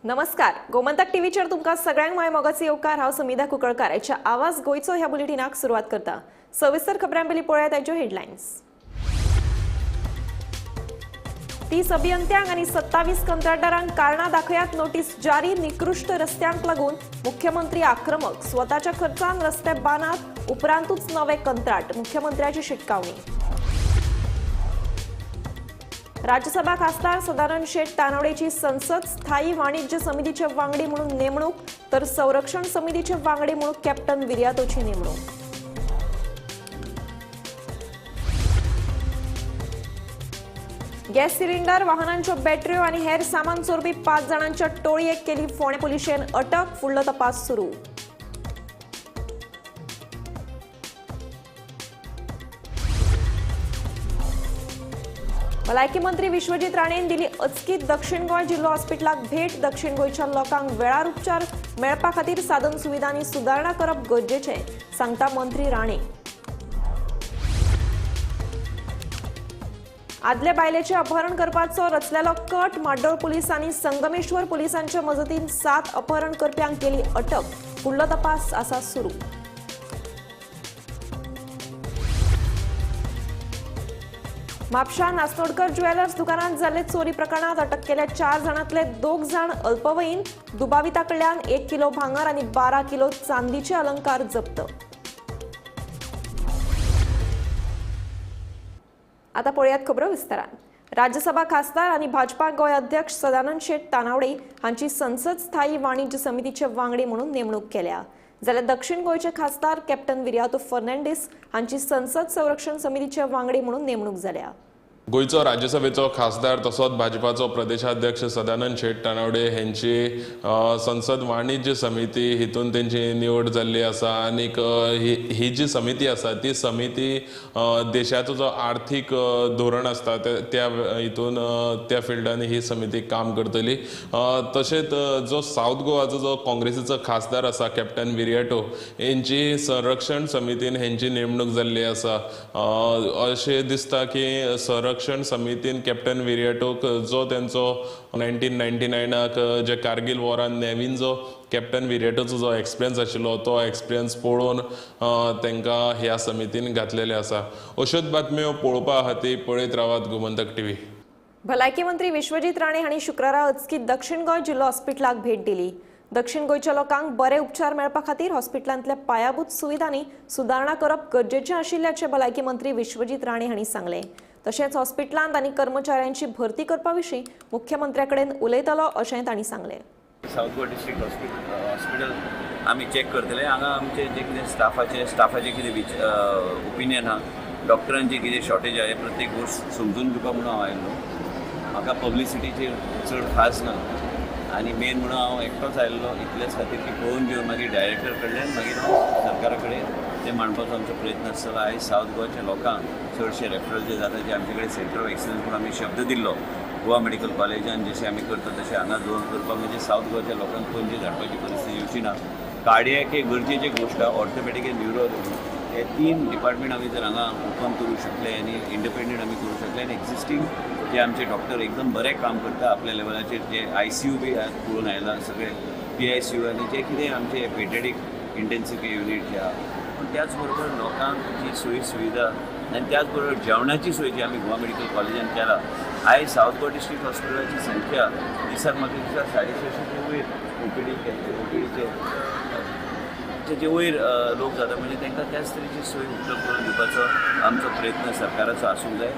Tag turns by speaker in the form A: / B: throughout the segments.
A: नमस्कार, गोमंतक टीव्हीचेर तुमकां सगळ्यांक माय मोगाचो येवकार. हांव समिधा कुंकळकार आयच्या आवाज गोंयचो ह्या बुलेटिनाक सुरवात करता. सविस्तर खबरां पयलीं पळयात आयच्यो हेडलायन्स. 30 अभियंत्यांक आनी 27 कंत्राटदारांक कारणां दाखयात नोटीस जारी. निकृश्ट रस्त्यांक लागून मुख्यमंत्री आक्रमक. स्वताच्या खर्चान रस्ते बांदात, उपरांतूच नवे कंत्राट, मुख्यमंत्र्याची शिटकावणी. राज्यसभा खासदार सदानंद शेट तानवडेची संसद स्थायी वाणिज्य समितीचे वांगडी म्हणून नेमणूक, तर संरक्षण समितीचे वांगडी म्हणून कॅप्टन विर्यातोची नेमणूक. गॅस सिलिंडर, वाहनांच्यो बॅटऱ्यो आनी हेर सामान चोरपी 5 जाणांच्या टोळयेक केली फोंडें पुलिशेन अटक. फुडलो तपास सुरू. भलायकी मंत्री विश्वजीत राणेन दिली अचकीत दक्षिण गोंय जिल्लो हॉस्पिटलाक भेट. दक्षिण गोंयच्या लोकांक वेळार उपचार मेळपा खातीर साधन सुविधांनी सुदारणा करप गरजेचें, सांगता मंत्री राणे. आदले बायलेचें अपहरण करपाचो रचलेलो कट. म्हाड्डोळ पुलिसांनी संगमेश्वर पुलिसांच्या मजतीन 7 अपहरण करप्यांक केली अटक. फुडलो तपास आसा सुरू. म्हापशा नास्नोडकर ज्वेलर्स दुकानात जाल्ले चोरी प्रकरणात अटक केल्या 4 जाणांतले 2 जाण अल्पवयीन. दुबाविता कडल्यान 1 किलो भांगर आनी 12 किलो चांदीचे अलंकार जप्त. आता पळयात खबरो विस्तारान. राज्यसभा खासदार आनी भाजपा गोंय अध्यक्ष सदानंद शेट तानावडे हांची संसद स्थायी वाणिज्य समितीचे वांगडी म्हणून नेमणूक केल्या. जाल्यार दक्षिण गोंयचे खासदार कॅप्टन विर्यातो फर्नांडीस हांची संसद संरक्षण समितीचे वांगडी म्हणून नेमणूक जाल्या.
B: गोंयचो राज्यसभेचो खासदार तसोच भाजपाचो प्रदेशाध्यक्ष सदानंद शेट तानावडे हेंची संसद वाणिज्य समिती हितून तेंची निवड जाल्ली आसा. आनीक ही जी समिती आसा ती समिती देशाचो जो आर्थीक धोरण आसता त्या हितून त्या फिल्डान ही समिती काम करतली. तशेंच जो सावथ गोवाचो जो काँग्रेसीचो खासदार आसा कॅप्टन विर्याटो हेंची संरक्षण समितीन हेंची नेमणूक जाल्ली आसा. अशें दिसता की संरक्षण समितीन कॅप्टन विर्याटोक जो तेंचो 1999 जे कारगिल वॉरान नेवीन जो कॅप्टन विर्याटोचो जो एक्सपिरियन्स आशिल्लो तो एक्सपिरियन्स पळोवन तांकां ह्या समितीन घातलेले आसा. अश्योच बातम्यो पळोवपा खातीर पळयत रावात गोमंतक टीव्ही.
A: भलायकी मंत्री विश्वजीत राणे हांणी शुक्रारा अचकीत दक्षिण गोंय जिल्लो हॉस्पिटलाक भेट दिली. दक्षिण गोंयच्या लोकांक बरे उपचार मेळपा खातीर हॉस्पिटलांतल्या पायाभूत सुविधांनी सुदारणा करप गरजेचें आशिल्ल्याचें भलायकी मंत्री विश्वजीत राणे हांणी सांगलें. तशेंच हॉस्पिटलांत आनी कर्मचाऱ्यांची भरती करपा विशीं मुख्यमंत्र्या कडेन उलयतलो अशेंय तांणी सांगलें.
C: सावथ गोवा डिस्ट्रिक्ट हॉस्पिटल आमी चॅक करतले. हांगा आमचे जे कितें स्टाफाचे कितें ओपिनियन आहा, डॉक्टरांची कितें शॉर्टेज आहा, हे प्रत्येक गोश्ट समजून घेवपाक म्हणून हांव आयिल्लो. म्हाका पब्लिसिटीचेर चड खास ना आनी मेन म्हणून हांव एकटोच आयिल्लो इतलेच खातीर की पळोवन घेवन मागीर डायरेक्टर कडल्यान मागीर हांव सरकारा कडेन ते मांडपाचो आमचो प्रयत्न आसतलो. आयज सावथ गोवाच्या लोकांक चडशे रेफरल जे जाता, जे आमचे कडेन सेंटर ऑफ एक्सलन्स म्हणून आमी शब्द दिल्लो गोवा मेडिकल कॉलेजान जशें आमी करता तशें हांगा दवरून करपाक म्हणजे सावथ गोवाच्या लोकांक पणजे धाडपाची परिस्थिती येवची ना. कार्डियक हे गरजेची गोश्ट आहा, ऑर्थोपेडीक आनी न्युरो हे 3 डिपार्टमेंट आमी जर हांगा ओपन करूंक शकले आनी इंडिपेंडंट आमी करूंक शकले आनी एक्झिस्टींग जे आमचे डॉक्टर एकदम बरें काम करता आपल्या लेवलाचेर, जे ICU बी पळोवन आयला सगळे PICU आनी जे कितें आमचे पेडियाट्रीक इंटेन्सीव केअर युनीट जे आहा, पूण त्याच बरोबर लोकांक जी सोयी सुविधा आनी त्याच बरोबर जेवणाची सोय जी आमी गोवा मेडिकल कॉलेजान केला. आयज सावथ गोवा डिस्ट्रिक्ट हॉस्पिटलाची संख्या दिसाक म्हाका दिसता 450 वयर ओपीडीचे जे वयर लोक जाता, म्हणजे तांकां त्याच तरेची सोय उपलब्ध करून दिवपाचो आमचो प्रयत्न सरकाराचो आसूंक जाय.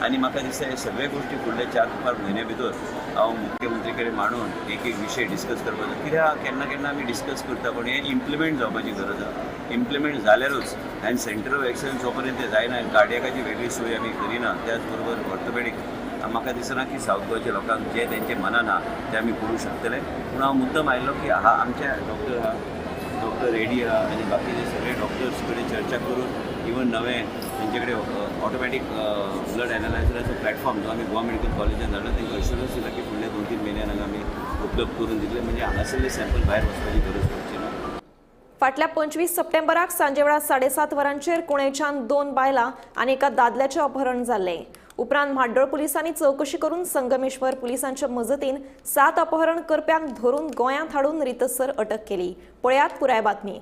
C: आनी म्हाका दिसता हे सगळे गोश्टी फुडले 4-5 म्हयन्या भितर हांव मुख्यमंत्री कडेन मांडून एक एक विशय डिस्कस करपाचो. कित्याक केन्ना केन्ना आमी डिस्कस करता पूण हें इम्प्लिमेंट जावपाची गरज आहा. इम्प्लिमेंट जाल्यारूच आनी सेंटर ऑफ एक्सलन्स जो पर्यंत तें जायना आनी कार्डियकाची वेगळी सोय आमी करिना, त्याच बरोबर ऑर्थोपेडीक, म्हाका दिसना की सावथ गोवाच्या लोकांक जे तेंचे मनान आहा तें आमी करूंक शकतले. पूण हांव मुद्दम आयिल्लो की हा आमच्या डॉक्टर आहा, डॉक्टर रेडी आहा आनी बाकीचे सगळे डॉक्टर्स कडेन चर्चा करून इवन नवे तेंचे कडेन ऑटोमॅटीक ब्लड एनालायझराचो प्लॅटफॉर्म जो आमी गोवा मेडिकल कॉलेजान धाडला, तेंकां अश्युरन्स दिला की फुडले 2-3 म्हयन्यान हांगा आमी उपलब्ध करून दितले, म्हणजे हांगासरले सॅम्पल भायर वचपाची गरज पडची ना.
A: फाटल्या 25 सप्टेंबराक सांजेवेळार 7:30 वरांचेर कुणेच्यान 2 बायलां आनी एका दादल्याचें अपहरण जाल्लें. उपरांत म्हाड्डोळ पुलिसांनी चवकशी करून संगमेश्वर पुलिसांच्या मजतीन 7 अपहरण करप्यांक धरून गोंयांत हाडून रितसर अटक केली. पळयात पुराय बातमी.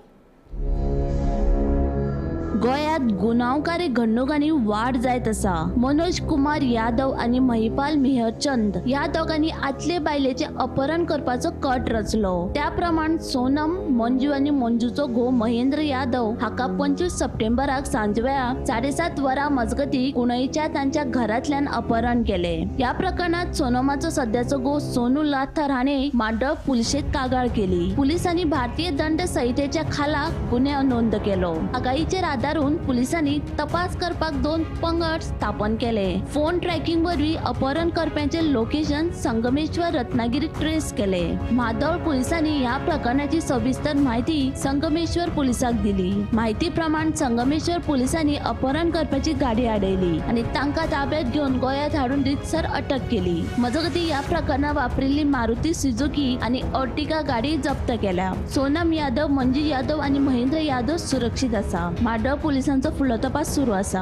D: गोंयांत गुन्यांवकारी घडणुकांनी वाड जायत आसा. मनोज कुमार यादव आनी महिपाल मेहरचंद ह्या दोगांनी आदले बायलेचें अपहरण करपाचो कट रचलो. त्या प्रमाण सोनम, मंजू आनी मंजूचो घोव महेंद्र यादव हाका 25 सप्टेंबराक सांजवेळा 7:30 वरां मजगती कुणईच्या तांच्या घरांतल्यान अपहरण केले. ह्या प्रकरणात सोनमाचो सद्याचो घोव सोनू लाथर हाणें माड्डोळ पुलिशेंत कागाळ केली. पुलिसांनी भारतीय दंड संहितेच्या खाला गुन्यांव नोंद केलो. कागाळीचेर आदारून पुलिसांनी तपास करपाक 2 पंगड स्थापन केले. फोन ट्रॅकिंग वरवीं अपहरण करप्यांचे लोकेशन संगमेश्वर रत्नागिरी ट्रेस केले. म्हादोळ पुलिसांनी ह्या प्रकरणाची सविस्तर माहिती संगमेश्वर पुलिसांक दिली. माहिती प्रमाण संगमेश्वर पुलिसांनी अपहरण करप्याची गाडी आडयली आनी तांकां ताब्यात घेवन गोंयांत हाडून रितसर अटक केली. मजगती ह्या प्रकरणात वापरिल्ली मारुती सुझुकी आनी अर्टिगा गाडी जप्त केल्या. सोनम यादव, मंजू यादव आनी महेंद्र यादव सुरक्षीत आसा. म्हादोळ पुलिसांचो फुडलो तपास सुरू आसा.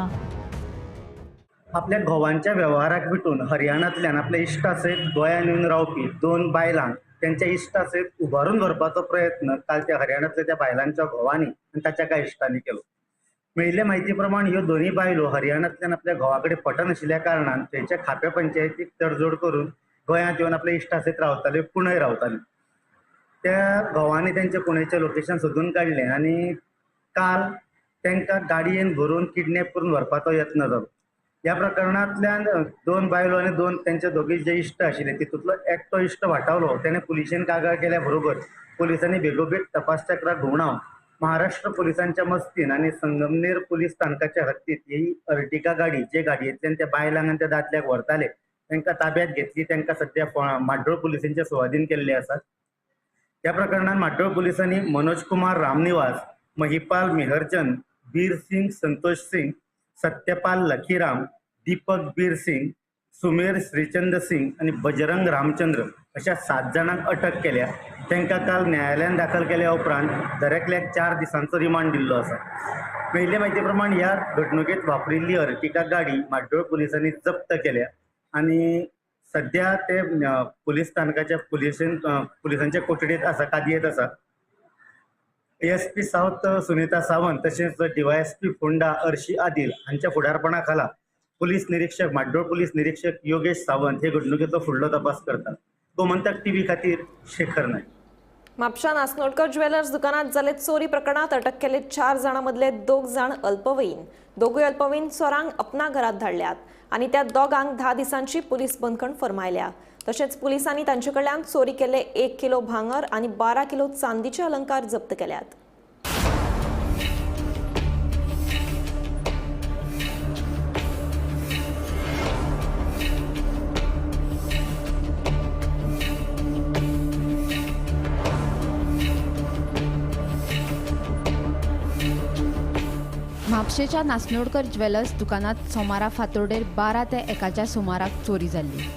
E: आपल्या घोवांच्या व्यवहाराक विटून हरियाणांतल्यान आपल्या इश्टा सयत गोंयांत येवन रावपी 2 बायलांक त्यांच्या इश्टा सयत उबारून व्हरपाचो प्रयत्न काल त्या हरियाणांतल्या त्या बायलांच्या घोवांनी आनी ताच्या कांय इश्टांनी केलो. मेळिल्ले म्हायती प्रमाण ह्यो दोनूय बायलो हरियाणांतल्यान आपल्या घोवा कडेन पटनाशिल्ल्या कारणान थंयच्या खाप्या पंचायतीक तडजोड करून गोंयांत येवन आपल्या इश्टा सयत रावताल्यो, कुणय रावताल्यो. त्या घोवांनी तेंच्या कुणयचें लोकेशन सोदून काडलें आनी काल तांकां गाडयेन भरून किडनॅप करून व्हरपाचो यत्न जालो. ह्या प्रकरणांतल्यान 2 बायलो आनी 2 तेंचे दोगी जे इश्ट आशिल्ले तितूंतलो एकटो इश्ट वाटावलो. तेणें पुलिशेन कागाळ केल्या बरोबर पुलिसांनी बेगोबेग तपास चक्राक घुंवडावन महाराष्ट्र पुलिसांच्या मस्तीन आनी संगमनेर पुलीस स्थानकाच्या हद्दीत ही अर्टिगा गाडी जे गाडयेंतल्यान त्या बायलांक आनी त्या दादल्याक व्हरताले तांकां ताब्यात घेतली. तांकां सद्या म्हाड्डोळ पुलिसांच्या सुवादीन केल्ले आसात. ह्या प्रकरणांत म्हाड्डोळ पुलिसांनी मनोज कुमार रामनिवास, महिपाल मेहरचंद, बीर सिंग संतोष सिंग, सत्यपाल लखीराम, दीपक बीर सिंग, सुमेर श्रीचंद सिंग आनी बजरंग रामचंद्र अशा 7 जाणांक अटक केल्या. तांकां काल न्यायालयान दाखल केल्या उपरांत दरेकल्याक 4 दिसांचो रिमांड दिल्लो आसा. मेळिल्ले म्हायती प्रमाण ह्या घडणुकेंत वापरिल्ली अर्टिगा गाडी म्हाड्डोळ पुलिसांनी जप्त केल्या आनी सद्या ते पुलीस स्थानकाच्या पुलिसांच्या कोठडीत आसा, कादयेंत आसा. एएसपी सावथ सुनीता सावंत तशेंच डीवायएसपी फोंडा अर्शी आदिल हांच्या फुडारपणा खाला पुलीस निरीक्षक म्हाड्डोळ पुलीस निरीक्षक योगेश सावंत हे घडणुकेचो फुडलो तपास करतात. गोमंतक टीव्ही खातीर शेखर नायक.
A: म्हापशा नास्नोडकर ज्वेलर्स दुकानात जाले चोरी प्रकरणात अटक केले 4 जाणां मदले 2 जाण अल्पवयीन. दोगूय अल्पवयीन चोरांक अपना घरात धाडल्यात आनी त्या दोगांक 10 दिसांची पुलीस बंदखण फर्मायल्या. तशेंच पुलिसांनी तांचे कडल्यान चोरी केल्ले 1 किलो भांगर आनी 12 किलो चांदीचे अलंकार जप्त केल्यात.
F: म्हापशेच्या नास्नोडकर ज्वेलर्स दुकानात सोमारा फातोडेर 12 ते 1च्या सुमाराक चोरी जाल्ली.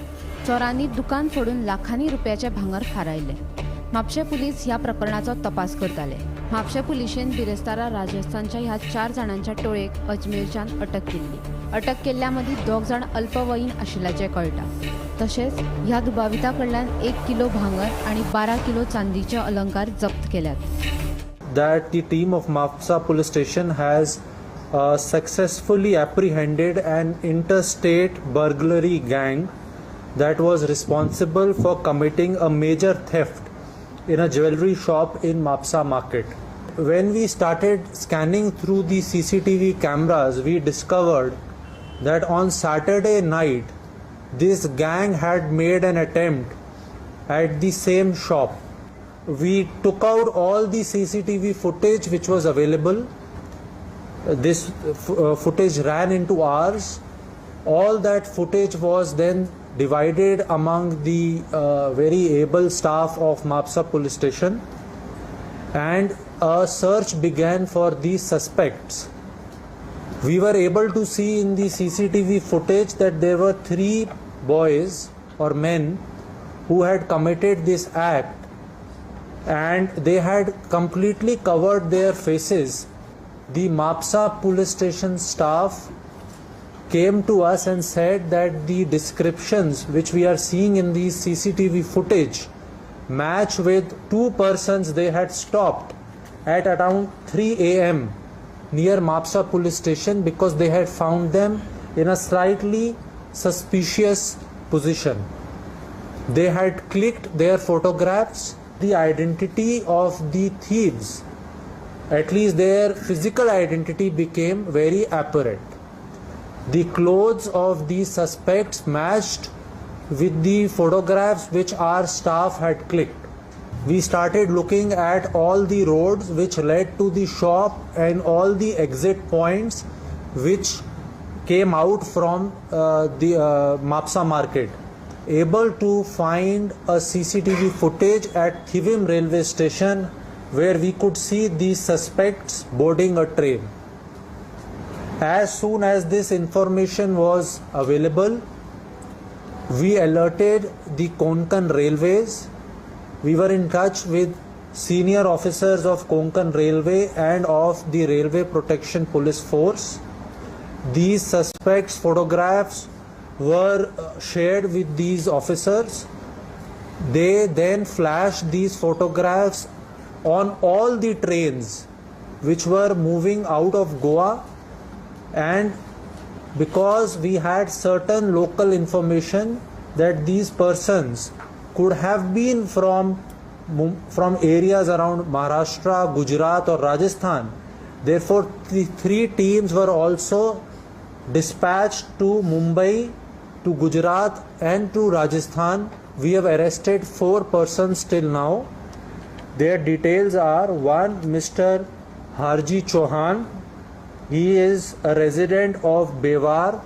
F: चोरांनी दुकान फोडून लाखांनी रुपयाचे भांगर फारायले. म्हापशें पुलीस ह्या प्रकरणाचो तपास करताले. म्हापशें पुलिशेन बिरेस्तारा राजस्थानच्या ह्या 4 जाणांच्या टोळयेक अजमेरच्यान अटक केल्ली. अटक केल्ल्या मदीं 2 जाण अल्पवयीन आशिल्ल्याचें कळटा. तशेंच ह्या दुबाविता कडल्यान 1 किलो भांगर आनी 12 किलो चांदीचे अलंकार जप्त केल्यात.
G: That the team of Mapsa police station has successfully apprehended an interstate burglary gang that was responsible for committing a major theft in a jewelry shop in Mapsa market. When we started scanning through the CCTV cameras, we discovered that on Saturday night, this gang had made an attempt at the same shop. We took out all the CCTV footage which was available. This footage ran into hours. All that footage was then divided among the very able staff of Mapsa police station, and a search began for these suspects. We were able to see in the CCTV footage that there were 3 boys or men who had committed this act, and they had completely covered their faces. The Mapsa police station staff came to us and said that the descriptions which we are seeing in the CCTV footage match with two persons they had stopped at around 3 a.m. near Mapsa police station because they had found them in a slightly suspicious position. They had clicked their photographs. The identity of the thieves, at least their physical identity, became very apparent. The clothes of the suspects matched with the photographs which our staff had clicked. We started looking at all the roads which led to the shop and all the exit points which came out from the Mapsa market. Able to find a CCTV footage at Thivim railway station where we could see these suspects boarding a train. As soon as this information was available, we alerted the Konkan Railways. We were in touch with senior officers of Konkan Railway and of the Railway Protection Police Force. These suspects' photographs were shared with these officers. They then flashed these photographs on all the trains which were moving out of Goa, and because we had certain local information that these persons could have been from areas around Maharashtra, Gujarat or Rajasthan, therefore the three teams were also dispatched to Mumbai, to Gujarat and to Rajasthan. We have arrested 4 persons till now. Their details are: 1 Mr. Harji Chauhan. He is a resident of Bewar,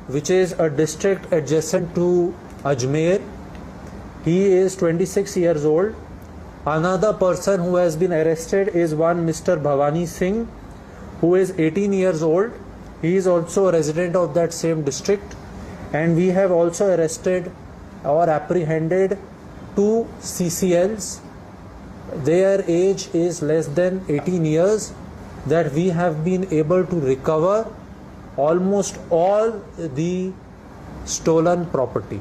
G: which is a district adjacent to Ajmer. He is 26 years old. Another person who has been arrested is one Mr. Bhavani Singh, who is 18 years old. He is also a resident of that same district. And we have also arrested or apprehended 2 CCLs. Their age is less than 18 years, that we have been able to recover almost all the stolen property.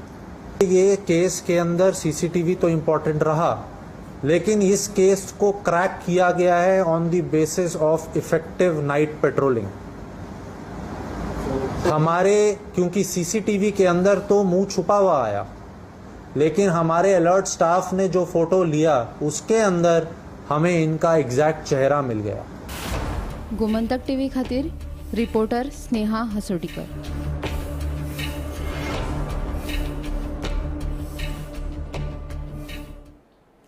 G: ये case के अंदर CCTV तो important रहा, लेकिन इस case को crack किया गया है on the basis of effective night patrolling. हमारे क्योंकि सीसीटीवी के अंदर तो मुंह छुपा हुआ आया, लेकिन हमारे अलर्ट स्टाफ ने जो फोटो लिया उसके अंदर हमें इनका एग्जैक्ट चेहरा मिल गया.
F: गोमंतक टीव्ही खातीर रिपोर्टर स्नेहा हसोटीकर.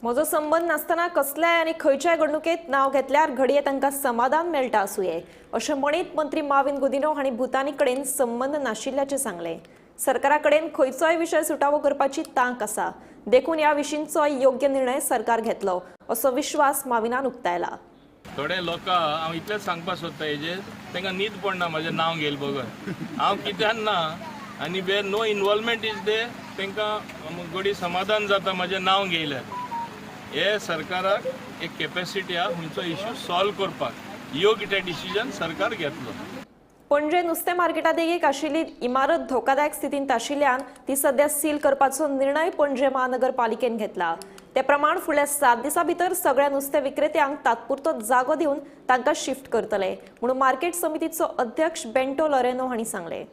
A: म्हजो संबंद नासतना कसल्याय आनी खंयच्याय घडणुकेत नांव घेतल्यार घडये तांकां समाधान मेळटा आसुये अशें म्हणीत मंत्री माविन गुदिन्हो हांणी भूतानी कडेन संबंद नाशिल्ल्याचें सांगलें. सरकारा कडेन खंयचोय विशय सुटावो करपाची तांक आसा, देखून ह्या विशींचो योग्य निर्णय सरकार घेतलो असो विश्वास माविनान उक्तायला.
H: थोडे लोक हांव इतलेंच सांगपाक सोदता हेजेर, तांकां न्हीद पडना म्हाजें नांव घेयल बगर. हांव कित्यान ना आनी where no involvement is there, तांकां घडी समाधान जाता म्हाजें नांव घेयल्यार. हे सरकाराक एक कॅपेसिटी आहा खंयचो इश्यू सॉल्व करपाक, योग्य ते डिसिजन सरकार घेतलो.
A: पणजे नुस्तें मार्केटा देगेक आशिल्ली इमारत धोकादायक स्थितींत आशिल्ल्यान ती सध्या सील करपाचो निर्णय पणजे महानगरपालिकेन घेतला. ते प्रमाण फुडल्या 7 दिसां भितर सगळ्या नुस्तें विक्रेत्यांक तात्पुरतो जागो दिवन तांकां शिफ्ट करतले म्हणून मार्केट समितीचो अध्यक्ष बेंटो लोरेनो हांणी सांगलें.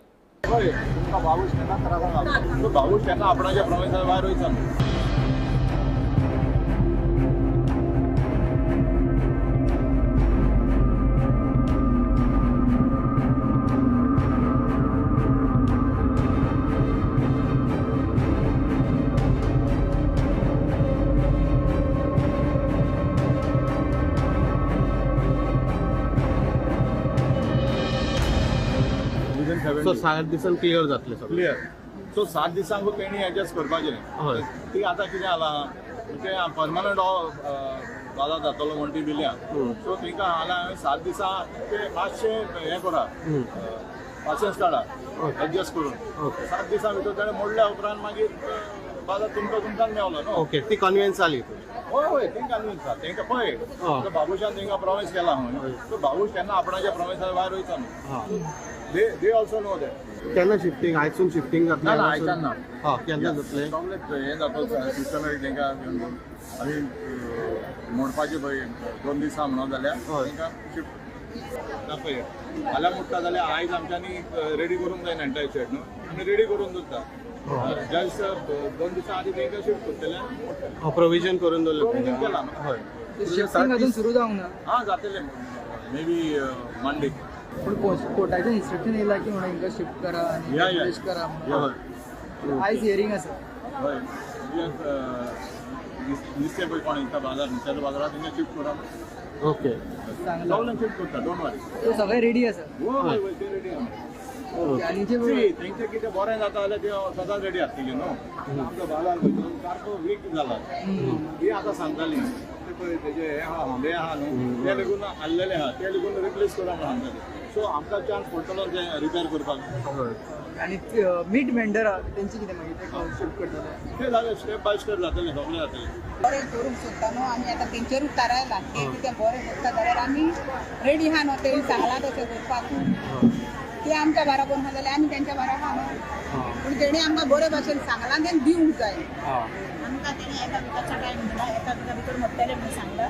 I: सो 7 दिसान क्लियर जातले सगळें.
J: क्लियर. सो 7 दिसांक तेणी एडजस्ट करपाचें. ती आतां कितें जालां तें परमनंट बाजार जातलो म्हण ती दिल्या. सो तांकां हांगा हांवें 7 दिसां ते मातशें हें करा, पासियेंस काडा, एडजस्ट करून 7 दिसां भितर ताणें मोडल्या उपरांत मागीर बाजार तुमकां तुमकां मेवलो न्हू.
I: ओके, ती कन्विन्स जाली.
J: हय हय, तेंकां कन्विन्स जाता. तेंकां पळय बाबूशान तेंकां प्रॉमीस केला खंय, सो बाबूश केन्ना आपणाच्या प्रॉमिसा भायर वयता न्हू. They also know that.
I: केन्ना शिफ्टींग? आयजसून शिफ्टींग जातलें?
J: ना, आयच्यान ना.
I: हां, केन्ना जातलें?
J: सगळें हें जाता सिस्टमॅटीक. तेंकां आमी मोडपाचें पळय 2 दिसां म्हणून जाल्यार तेंकां शिफ्ट दाखय. फाल्यां मोडटा जाल्यार आयज आमच्यांनी रेडी करूंक जायना एंटायर शेड न्हू, आमी रेडी करून दवरता. जस्ट 2 दिसां आदी तेंकां शिफ्ट करतले.
I: प्रोविजन करून दवरलें.
J: प्रोविजन केलां.
I: हय,
K: शिफ्टींग अजून सुरू जावंक ना.
J: हां, जातलें मे बी मंडे.
K: पूण कोर्टाचें इन्स्ट्रक्शन येयला की म्हणून हिंगा शिफ्ट करा आनी रिप्लेस करा म्हणून. आयज हियरींग आसा.
J: हय, नुस्तें पळय कोण विकता बाजार, नुस्त्याच्या बाजारात हिंगा शिफ्ट करा.
I: ओके,
J: सगळें शिफ्ट करता, don't worry.
K: तो सगळें रेडी आसा.
J: हय हय, तें रेडी आसा. आनी तेंचें कितें बरें जाता जाल्यार ते सदांच रेडी आसतलें न्हू. आमचो बाजार सारको वीक जाला, ती आतां सांगताली ते पळय तेजे हें आहा, होंडे आहा न्हू, ते लेगून आहलेले आहा, ते लेगून रिप्लेस करा म्हणून सांगताले. सो आमकां चान्स पडटलो ते रिपेर करपाक.
K: आनी मीट वेंडर आहा तेंचे कितें मागीर ते शिफ्ट करतले?
J: ते जालें स्टेप बाय स्टेप जातलें, सगळें जातलें.
L: बरें करूंक सोदता न्हू आमी, आतां तेंचेरूच थारायलां. ते कितें बरें करता जाल्यार आमी रेडी आहा न्हू, तेणी सांगलां तशें करपाक. ते आमच्या बारा करून आहा जाल्यार आमी तेंच्या बारा आहा न्हू, पूण तेणी आमकां बरे भाशेन सांगलां तें दिवंक जाय. आमकां तेणी एका विकाचो टायम दिला, एका विका भितर मोडटलें म्हणून सांगलां.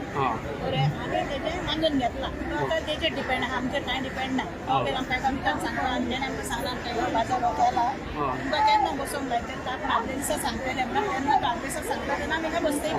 L: बरें, आमी तेजें मानून घेतलां. आतां तेजेर डिपेंड आहा, आमचेर कांय डिपेंड ना. आमकां एका विकान सांगलां आनी तेणें आमकां सांगलां आमकां बाजार हो केला, तुमकां केन्ना बसोवंक जाय तें आदल्या दिसा सांगतलें म्हणून. तेन्ना आदल्या दिसा सांगता तेन्ना आमी काय बसतली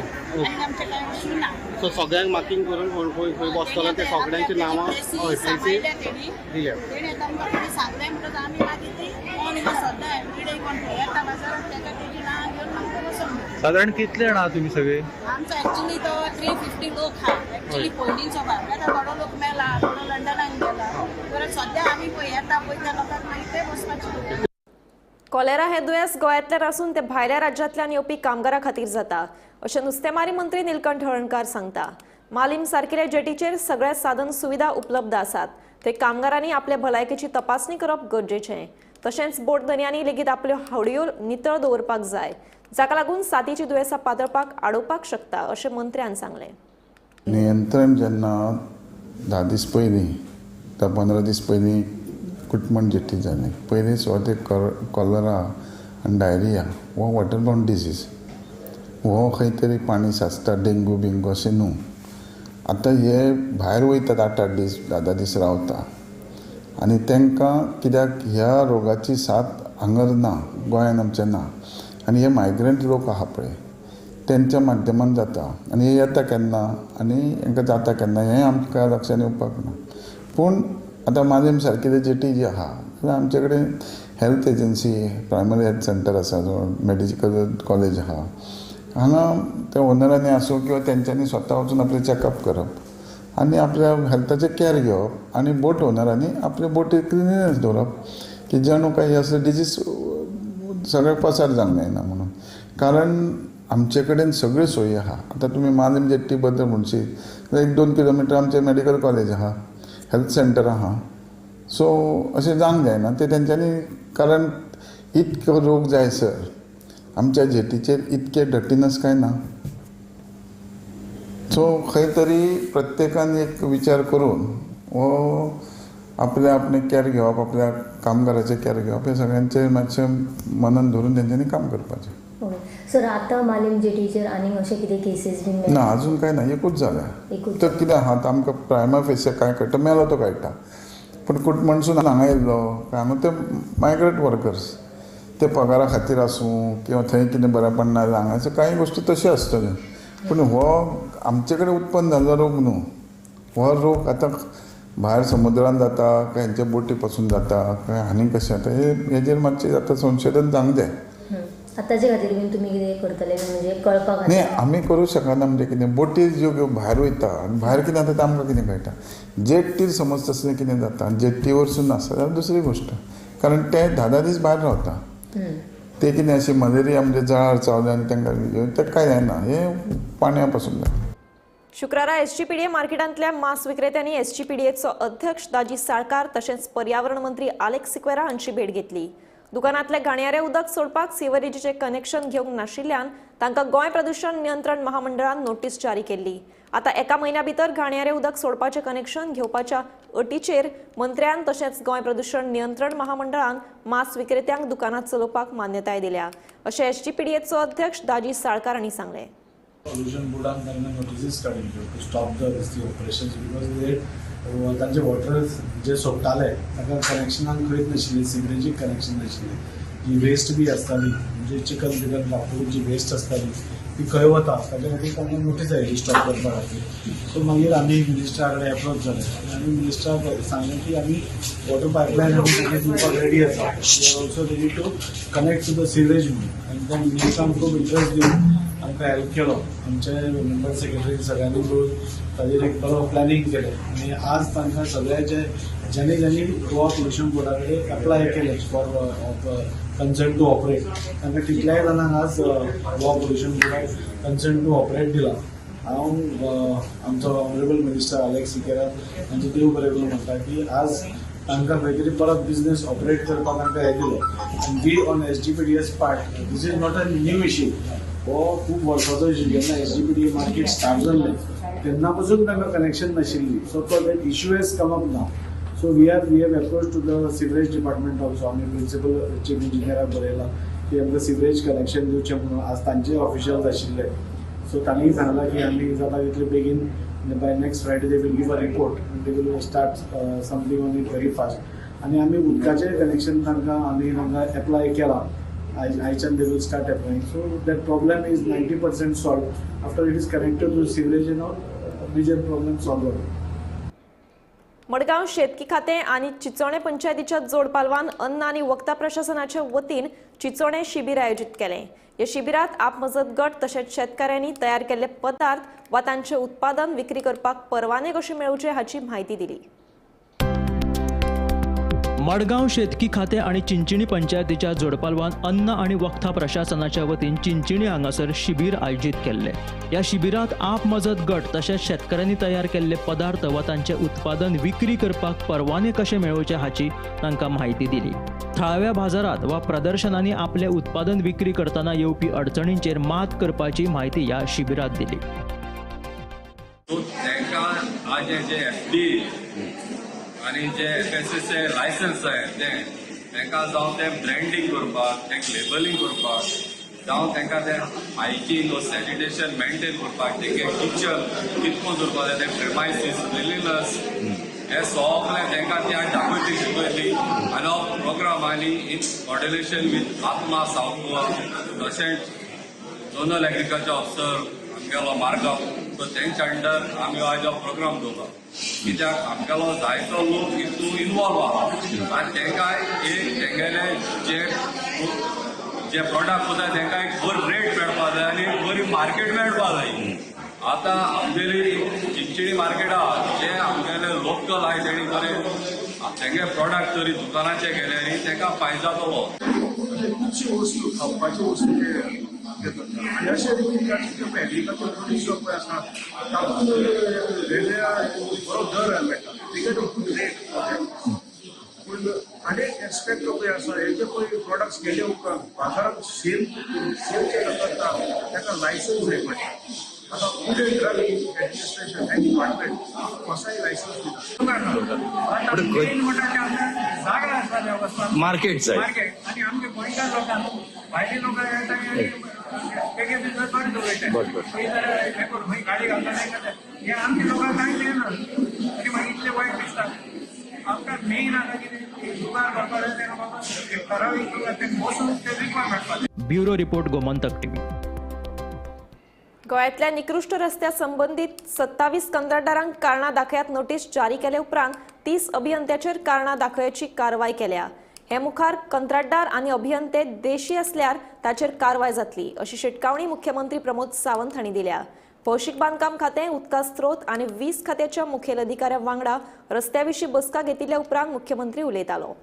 L: आनी आमचें कांय इशू ना.
I: सो सगळ्यांक मार्कींग करून कोण खंय खंय बसतलो ते सगळ्यांची नांवां
L: सांगल्या तेणी.
I: दिल्या.
L: तेणी आतां आमकां कोणी सांगलें म्हणटकच आमी मागीर ती कोण सद्दां एवरीडे कोण येता बाजारात तेका तेजी नांवां घेवन आमकां बसोवंक जाय.
G: सादारण कितले जाण आहा तुमी सगळे?
L: आमचो एक्चुली तो 350 लोक आहा एक्चुली पयलींचो भाग. आतां थोडो लोक मेला, थोडो लंडनाक गेला. परत सद्या आमी पळय येता पळय त्या लोकांक मागीर ते बसपाचे.
A: कॉलेरा हे दुयेंस गोंयांतल्यान आसून ते भायल्या राज्यांतल्यान येवपी कामगारां खातीर जाता अशें नुस्तेमारी मंत्री निलकंठ हळर्णकार सांगता. मालीम सारकिल्या जेटीचेर सगळ्या साधन सुविधा उपलब्ध आसात. ते कामगारांनी आपले भलायकेची तपासणी करप गरजेचें. तशेंच बोट धनयांनी लेगीत आपल्यो होडयो नितळ दवरपाक जाय, जाका लागून साथीची दुयेंसां पातळपाक आडोवपाक शकता अशें मंत्र्यान सांगलें.
M: नियंत्रण जेन्ना 10 दीस पयलीं 10-15 दीस पयलीं कुटमण जेटी जालें, पयलीं सुवातेक कॉलरा आनी डायरिया हो वॉटरबॉर्न डिजीज, हो खंय तरी पाणी साचता, डेंगू बिंगू अशें न्हू. आतां हे भायर वयतात 8-8 दीस 10-10 दीस रावता आनी तांकां कित्याक ह्या रोगाची साथ हांगर ना, गोंयान आमच्या ना. आनी हे मायग्रंट लोक आहा पळय तेंच्या माध्यमान जाता आनी हे येता केन्ना आनी हांकां जाता केन्ना हें आमकां लक्षान येवपाक ना. पूण आतां मालीम सारकेले जेटी जी आहा जाल्यार आमचे कडेन health agency, primary health centre आसा, जो मेडिकल कॉलेज आहा, हांगा त्या ओनरांनी आसूं किंवा तेंच्यांनी स्वता वचून आपलें चॅकअप करप आनी आपल्या हेल्थाचें कॅर घेवप आनी बोट ओनरांनी आपले बोटीर क्लिनिनेस दवरप की जणू काही असले डिजीज सगळ्याक पसार जावंक जायना म्हणून. कारण आमचे कडेन सगळ्यो सोयी आहा. आतां तुमी मालीम जेट्टी बद्दल म्हणशीत जाल्यार 1-2 किलोमिटर आमचें मेडिकल कॉलेज आहा, हेल्थ सेंटर आहा. सो अशें जावंक जायना तें तेंच्यांनी, कारण इतको रोग जायसर आमच्या जेटीचेर इतके डर्टीनस काय ना. सो खंय तरी प्रत्येकान एक विचार करून हो आपल्या आपणे कॅर घेवप, आपल्या कामगाराचें कॅर घेवप, हें सगळ्यांचें मातशें मनान धरून तेंच्यांनी काम करपाचें.
N: सर, आतां मालीम जेटीचेर आनीक अशें कितें केसीस बीन
M: ना? अजून कांय ना, एकूच जाल्या. तर कितें आहा आतां आमकां प्रायमा फेसिया कांय कळटा, मेलो तो कळटा, पूण कुटमणसून हांगा येयल्लो काय हांगा ते मायग्रंट वर्कर्स, ते पगारा खातीर आसूं किंवा थंय कितें बरें पडना जाल्यार हांगासर कांय गोश्टी तश्यो आसतल्यो. पूण हो आमचे कडेन उत्पन्न जाल्लो रोग न्हू, हो रोग आतां भायर समुद्रान जाता काय हेंच्या बोटी पासून जाता काय आनी कशें जाता हेजेर मातशें आतां संशोधन जावंक जाय.
N: आतांचे खातीर बीन तुमी कितें करतले म्हणजे कळपाक?
M: न्ही, आमी करूं शकना. म्हणजे कितें बोटीर ज्यो भायर वयता आनी भायर कितें जाता तें आमकां कितें कळटा. जेट्टीर समज तसलें कितें जाता आनी जेट्टी वरसून आसता जाल्यार दुसरी गोश्ट, कारण ते 10-10 दीस भायर रावता. ते कितें अशें मलेरिया म्हणजे जळार चावलें आनी तांकां तें कांय जायना, हें पाणया पासून जाता.
A: शुक्रारा एसजीपीडीए मार्केटांतल्या मांस विक्रेत्यांनी एसजीपीडीएचो अध्यक्ष दाजी साळकार तशेंच पर्यावरण मंत्री आलेक्स सिक्वेरा हांची भेट घेतली. दुकानांतले घाणयारे उदक सोडपाक सिवरेजीचे कनेक्शन घेवंक नाशिल्ल्यान तांकां गोंय प्रदूषण नियंत्रण महामंडळान नोटीस जारी केल्ली. आतां एका म्हयन्या भितर घाणयारे उदक सोडपाचें कनेक्शन घेवपाच्या अटीचेर मंत्र्यान तशेंच गोंय प्रदूषण नियंत्रण महामंडळान मांस विक्रेत्यांक दुकानां चलोवपाक मान्यताय दिल्या, अशें एसजीपीडीएचो अध्यक्ष दाजी साळकार हांणी सांगलें.
O: पोल्युशन बोर्डान तांकां नोटिसीस काडिल्ल्यो to stop the operations because they तांचे वॉटर जे सोडटाले तांकां कनेक्शनाक खंयच नाशिल्लें, सिवरेजीक कनेक्शन नाशिल्लें. जी वेस्ट बी आसताली म्हणजे चिकन बिकन कापटकूच जी वेस्ट आसताली ती खंय वता ताच्या खातीर तांकां नोटीस आयली स्टॉप करपा खातीर. सो मागीर आमी मिनिस्टरा कडेन एप्रोच जाले आनी आमी मिनिस्टराक सांगलें की आमी वॉटर पायपलायन आमी तांकां दिवपाक रेडी आसा, we are also ready to connect to the sewerage म्हणून. आनी त्या मिनिस्टरान खूब इंट्रस्ट दिवन आमकां हेल्प केलो. आमचे मेंबर सेक्रेटरी सगळ्यांनी मेळून ताजेर एक बरो प्लॅनिंग केलें आनी आज तांकां सगळ्यांचे ज्यांनी ज्यांनी गोवा पोल्युशन बोर्डा कडेन एप्लाय केलें फॉर कन्संट टू ऑपरेट तांकां कितल्याय जाणांक आज Goa pollution बोर्डाक consent two operate दिला. हांव आमचो ऑनरेबल मिनिस्टर अलेक्स सिकेरा हांचे देव बरें करूं म्हणटा की आज तांकां खंय तरी परत बिजनेस ऑपरेट करपाक तांकां हें दिलें. आनी we on SGPDA's part, this is not a new issue, हो खूब वर्साचो इशू. जेन्ना एसजीपीडीए मार्केट स्टार्ट जाल्लें तेन्ना पासून तांकां कनेक्शन नाशिल्ली. So that issue has come up now. So we have approach to the sewerage department also. आमी प्रिंसिपल चीफ इंजिनियराक बरयलां की आमकां सिवरेज कनेक्शन दिवचें म्हणून. आज तांचे ऑफिशियल्स आशिल्ले, सो तांणी सांगलां की आमी जाता तितले बेगीन by next Friday they will give a report and they will start something on it very fast. आनी आमी उदकाचें कनेक्शन तांकां आमी तांकां एप्लाय केलां. आयच्यान they will start applying. So that problem is 90% solve after it is connected to sewerage and all major problem solve जाता.
A: मडगांव शेतकी खातें आनी चिचोणे पंचायतीच्या जोडपालवान अन्न आनी वखदां प्रशासनाच्या वतीन चिचोणे शिबीर आयोजीत केलें. ह्या शिबिरांत आपमजत गट तशेंच शेतकाऱ्यांनी तयार केल्ले पदार्थ वा तांचें उत्पादन विक्री करपाक परवाने कशे मेळोवचे हाची म्हायती दिली.
P: मडगांव शेतकी खातें आनी चिंचिणी पंचायतीच्या जोडपालवान अन्न आनी वखदां प्रशासनाच्या वतीन चिंचिणी हांगासर शिबीर आयोजीत केल्लें. ह्या शिबिरांत आपमजत गट तशेंच शेतकाऱ्यांनी तयार केल्ले पदार्थ वा तांचें उत्पादन विक्री करपाक परवाने कशे मेळोवचे हाची तांकां म्हायती दिली. थळाव्या बाजारांत वा प्रदर्शनांनी आपलें उत्पादन विक्री करतना येवपी अडचणींचेर मात करपाची म्हायती ह्या शिबिरांत दिली.
Q: आनी जे एफएसएसए लायसन्स आहाय तें तांकां जावं तें ब्रँडींग करपाक, तेंकां लेबलींग करपाक, जावं तांकां तें हायजीन वो सॅनिटेशन मेंटेन करपाक, तेंगे किचन कितको दवरपाक जाय, तें प्रिमायसीस क्लिनलीनस हें सगळें तांकां ती आज दाखयतली शिकयतली. आनी हो प्रोग्राम आनी in coordination with ATMA South Goa तशेंच झोनल एग्रीकल्चर ऑफिसर आमगेलो मार्गांव, सो तेंच्या अंडर आमी आयज हो प्रोग्राम दवरला. कित्याक आमगेलो जायतो लोक हितून इनवॉल्व आहा आनी तांकां एक तेंगेले जे जे प्रोडक्ट वता तांकां एक बरी रेट मेळपा जाय आनी बरी मार्केट मेळपा जाय. आतां आमगेली चिंचिणी मार्केट आहा, जे आमगेले लोकल आहाय तेणी बरे तेंगे प्रोडक्ट तरी दुकानाचे गेले आनी तांकां फायदो जातलो.
R: खुबशी वस्तू खावपाची वस्तू आनी अशे रितीन एग्रीकल्चर प्रोड्यूस पळय आसा तातूंत वेगळ्या बरो दर मेळटा, they get a good rate. पूण आनी एक एस्पेक्ट पळय आसा, हे जे पळय प्रोडक्ट्स गेले उपरांत बाजारांत सेल सेल जे करता ताका लायसन्स जाय पडटा. आतां फूड एंड ड्रग एडमिनिस्ट्रेशन हें डिपार्टमेंट कसाय लायसन्स दिता.
S: जागा आसा वेवस्था
C: मार्केट जाय
S: मार्केट आनी आमचे गोंयकार लोकांक भायले लोक येता आनी एक बिजनेस बरें दवरता, खंय जाल्यार हें करून खंय गाडी घालता हें आमच्या लोकांक कांय तें ना आनी मागीर इतलें वायट दिसता. आमकां मेन आतां कितें दुकान करपाक जाय तेन्ना बाबा ठरावीक तें बसून तें विकपाक मेळपाक.
P: Bureau report, Gomantak TV.
A: गोंयांतल्या निकृष्ट रस्त्या संबंदीत 27 कंत्राटदारांक कारणां दाखयात नोटीस जारी केले उपरांत 30 अभियंत्याचेर कारणां दाखयाची कारवाय केल्या. हे मुखार कंत्राटदार आनी अभियंते देशी असल्यार ताचेर कारवाय जातली अशी शिटकावणी मुख्यमंत्री प्रमोद सावंत हांणी दिल्या. भौशीक बांदकाम खातें, उदका स्रोत आनी वीज खात्याच्या मुखेल अधिकाऱ्या वांगडा रस्त्या विशीं बसका घेतिल्ल्या उपरांत मुख्यमंत्री उलयतालो.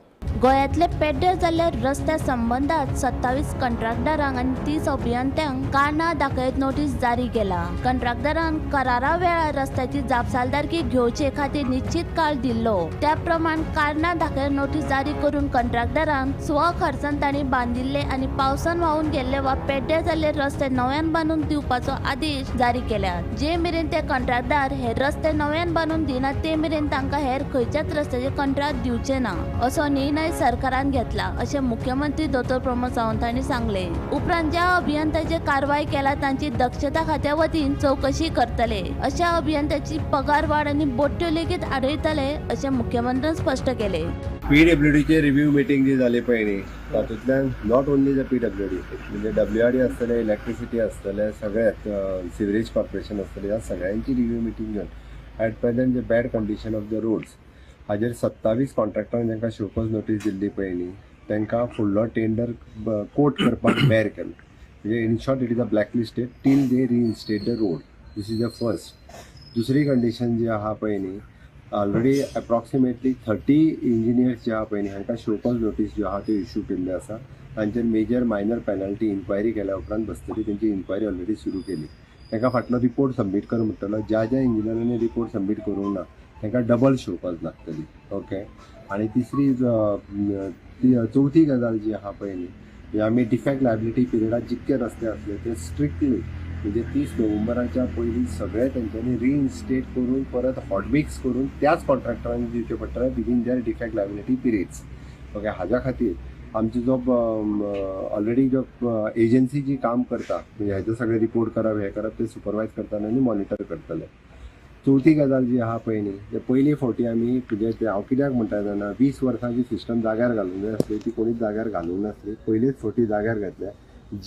D: गोंयांतले पेड्डेर जाल्ल्या रस्त्या संबंदात 27 कंत्राटदारांक आनी 30 अभियंत्यांक कारणां दाखयत नोटीस जारी केला. कंत्राटदारान करारा वेळार रस्त्याची जापसालदारकी घेवचे खातीर निश्चित काळ दिल्लो, त्या प्रमाण कारणां दाखयत नोटीस जारी करून कंत्राटदारान स्वखर्चान तांणी बांदिल्ले आनी पावसान व्हांवून गेल्ले वा पेड्डेर जाल्ले रस्ते नव्यान बांदून दिवपाचो आदेश जारी केला. जे मेरेन ते कंत्राटदार हे रस्ते नव्यान बांदून दिना ते मेरेन तांकां हेर खंयच्याच रस्त्याचे कंत्राट दिवचे ना असो निर्णय सरकारान घेतला अशें मुख्यमंत्री दोतोर प्रमोद सावंत हांणी सांगले. उपरांत ज्या अभियंत्याचेर कारवाय केला तांची दक्षता खात्या वतीन चवकशी करतले. अशा अभियंत्याची पगार वाड आनी बोट्यो लेगीत आडयतले अशें मुख्यमंत्र्यान स्पश्ट केले.
T: पीडब्ल्यूडीचे रिव्यू मिटींग जी जाली पळय न्ही, तातूंतल्यान not only the PWD म्हणजे डब्ल्यूआरडी आसतले, इलेक्ट्रिसिटी आसतले, सगळ्यात सिवरेज कॉर्पोरेशन आसतले, ह्या सगळ्यांची रिव्यू मिटींग घेवन एट प्रेझेंट जे bad condition of the roads हाजेर 27 कॉन्ट्रॅक्टरांक तांकां शोकॉज नोटीस दिल्ली पळय न्ही, तांकां फुडलो टेंडर कोट करपाक बॅर केलो. म्हणजे in short it is a black listed till they reinstate the road. This is the first. दुसरी कंडिशन जी आहा पळय न्ही, ऑलरेडी एप्रॉक्सिमेटली 30 इंजिनियर्स जे आहा पळय न्ही हांकां शोकॉज नोटीस ज्यो आहा त्यो इश्यू केल्ल्यो आसा. तांचेर मेजर मायनर पेनल्टी इन्क्वायरी केल्या उपरांत बसतली. तेंची इन्क्वायरी ऑलरेडी सुरू केली. तांकां फाटलो रिपोर्ट सबमीट कर म्हणटलो. ज्या ज्या इंजिनियरांनी रिपोर्ट सबमीट करूंक ना तांकां डबल शोकॉज लागतली. ओके. आनी तिसरी चवथी गजाल जी आहा पळय न्ही, आमी डिफेक्ट लायबिलिटी पिरियडात जितके रस्ते आसले ते स्ट्रिक्टली म्हणजे 30 नोव्हेंबराच्या पयलीं सगळे तेंच्यांनी रिइन्स्टेट करून परत हॉटमिक्स करून त्याच कॉन्ट्रॅक्टरांनी दिवचे पडटले within their defect liability periods. Okay. हाज्या खातीर आमचो जो ऑलरेडी जो एजन्सी जी काम करता म्हणजे हेजे सगळे रिपोर्ट करप हें करप ते सुपरवायज करतना आनी मॉनिटर करतले. चवथी गजाल जी आहा पळय न्ही, ते पयली फावटी आमी म्हणजे हांव कित्याक म्हणटा जाणा, 20 वर्सां जी सिस्टम जाग्यार घालूंक जाय आसली ती कोणीच जाग्यार घालूंक नासली. पयलीच फावटी जाग्यार घातल्या.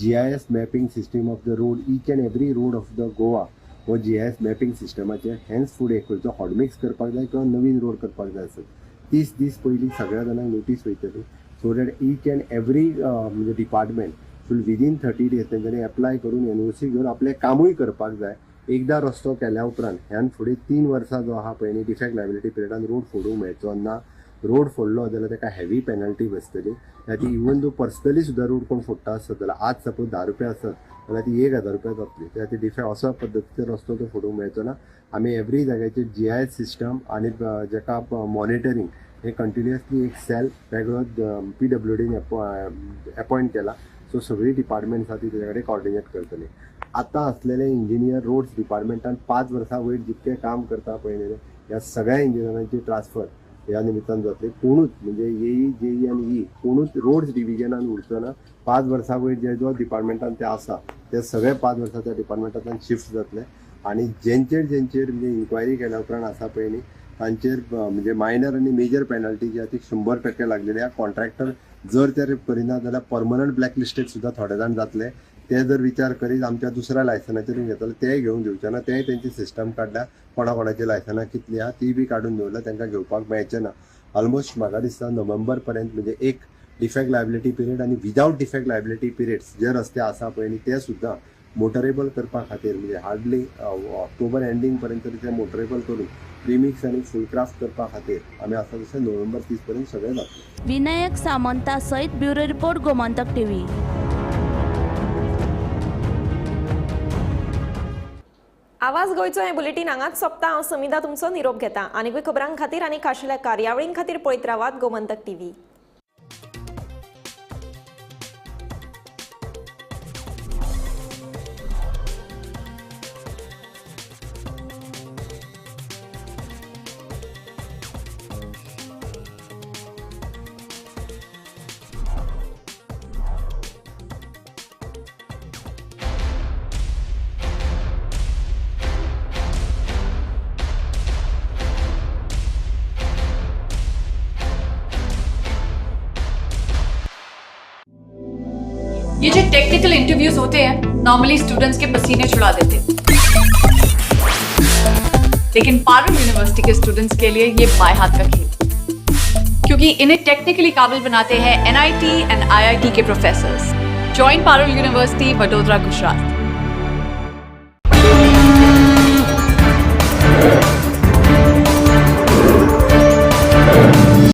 T: GIS mapping system of the road, each and every road of the Goa हो GIS mapping सिस्टमाचेर हेन्स फुडें खंयचो हॉटमिक्स करपाक जाय किंवा नवीन रोड करपाक जाय आसत 30 दीस पयलीं सगळ्या जाणांक नोटीस वयतली so that each and every म्हणजे डिपार्टमेंट फूल विदीन 30 डेज तेंच्यांनी एप्लाय करून NOC घेवन आपलें कामूय करपाक जाय. एकदां रस्तो केल्या उपरांत ह्यान फुडें 3 वर्सां जो आहा पळय न्ही डिफेक्ट लायबिलिटी पिरियडान रोड फोडूंक मेळचो ना. रोड फोडलो जाल्यार ताका हेवी पेनल्टी बसतली. ती इवन दो पर्सनली सुद्दां रोड कोण फोडटा आसत जाल्यार आज सपोज 10 रुपया आसत जाल्यार ती 1000 रुपया जातली. त्या खातीर डिफेक्ट असो पद्दतीचो रस्तो तो फोडूंक मेळचो ना. आमी एवरी जाग्याचेर GIS system आनी जेका मॉनिटरींग हे कंटिन्युअसली एक सेल वेगळो PWDन एपॉयंट केला. सो सगळीं डिपार्टमेंट्स आसा ती तेज्या कडेन कॉर्डिनेट करतली. आतां आसलेले इंजिनियर रोड्स डिपार्टमेंटान 5 वर्सां वयर जितकें काम करता पळय न्ही ह्या सगळ्या इंजिनियरांची ट्रान्सफर ह्या निमित्तान जातली. कोणूच म्हणजे एई जेई आनी ई कोणूच रोड्स डिविजनान उरचो ना. 5 वर्सां वयर जे जो डिपार्टमेंटान ते आसा ते सगळे 5 वर्सां त्या डिपार्टमेंटांतल्यान शिफ्ट जातले. आनी जेंचेर जेंचेर म्हणजे इन्क्वायरी केल्या उपरांत आसा पळय न्ही तांचेर म्हणजे मायनर आनी मेजर पेनल्टी जी आसा ती 100% लागलेली आसा. कॉन्ट्रॅक्टर जर ते करिना जाल्यार परमनंट ब्लॅक लिस्टेड सुद्दां थोडे जाण जातले. ते जर विचार करीत आमच्या दुसऱ्या लायसनाचेर घेतले तेय घेवन दिवचे ना. तेय तेंची सिस्टम काडल्या, कोणा कोणाची लायसनां कितली आहा ती बी काडून दवरल्या, तांकां घेवपाक मेळचें ना. ऑलमोस्ट म्हाका दिसता नोव्हेंबर पर्यंत म्हणजे एक डिफेक्ट लायबिलिटी पिरियड आनी विदावट डिफेक्ट लायबिलिटी पिरियड्स जे रस्ते आसा पळय न्ही ते सुद्दां मोटरेबल करपा खातीर म्हणजे हार्डली ऑक्टोबर एंडींग पर्यंत तरी ते मोटरेबल करून प्रिमिक्स आनी फूल क्राफ्ट करपा खातीर आमी आसा तशें नोव्हेंबर 30 पर्यंत सगळें जातलें.
D: विनायक सामंता सयत ब्युरो रिपोर्ट, गोमंतक टीव्ही.
A: आवाज गोंयचो हें बुलेटीन हांगाच सोंपता. हांव समिधा तुमचो निरोप घेता. आनीकूय खबरां खातीर आनी खाशेल्या कार्यावळीं खातीर पळयत रावात गोमंतक टीव्ही.
U: ये जो टेक्निकल इंटरव्यूज होते हैं नॉर्मली स्टूडेंट्स के पसीने छुड़ा देते हैं, लेकिन Parul university K students K लिए ये बाएं हाथ का खेल, क्योंकि इन्हें टेक्निकली काबिल बनाते हैं NIT and IIT K professors. Join Parul university, Vadodara, Gujarat.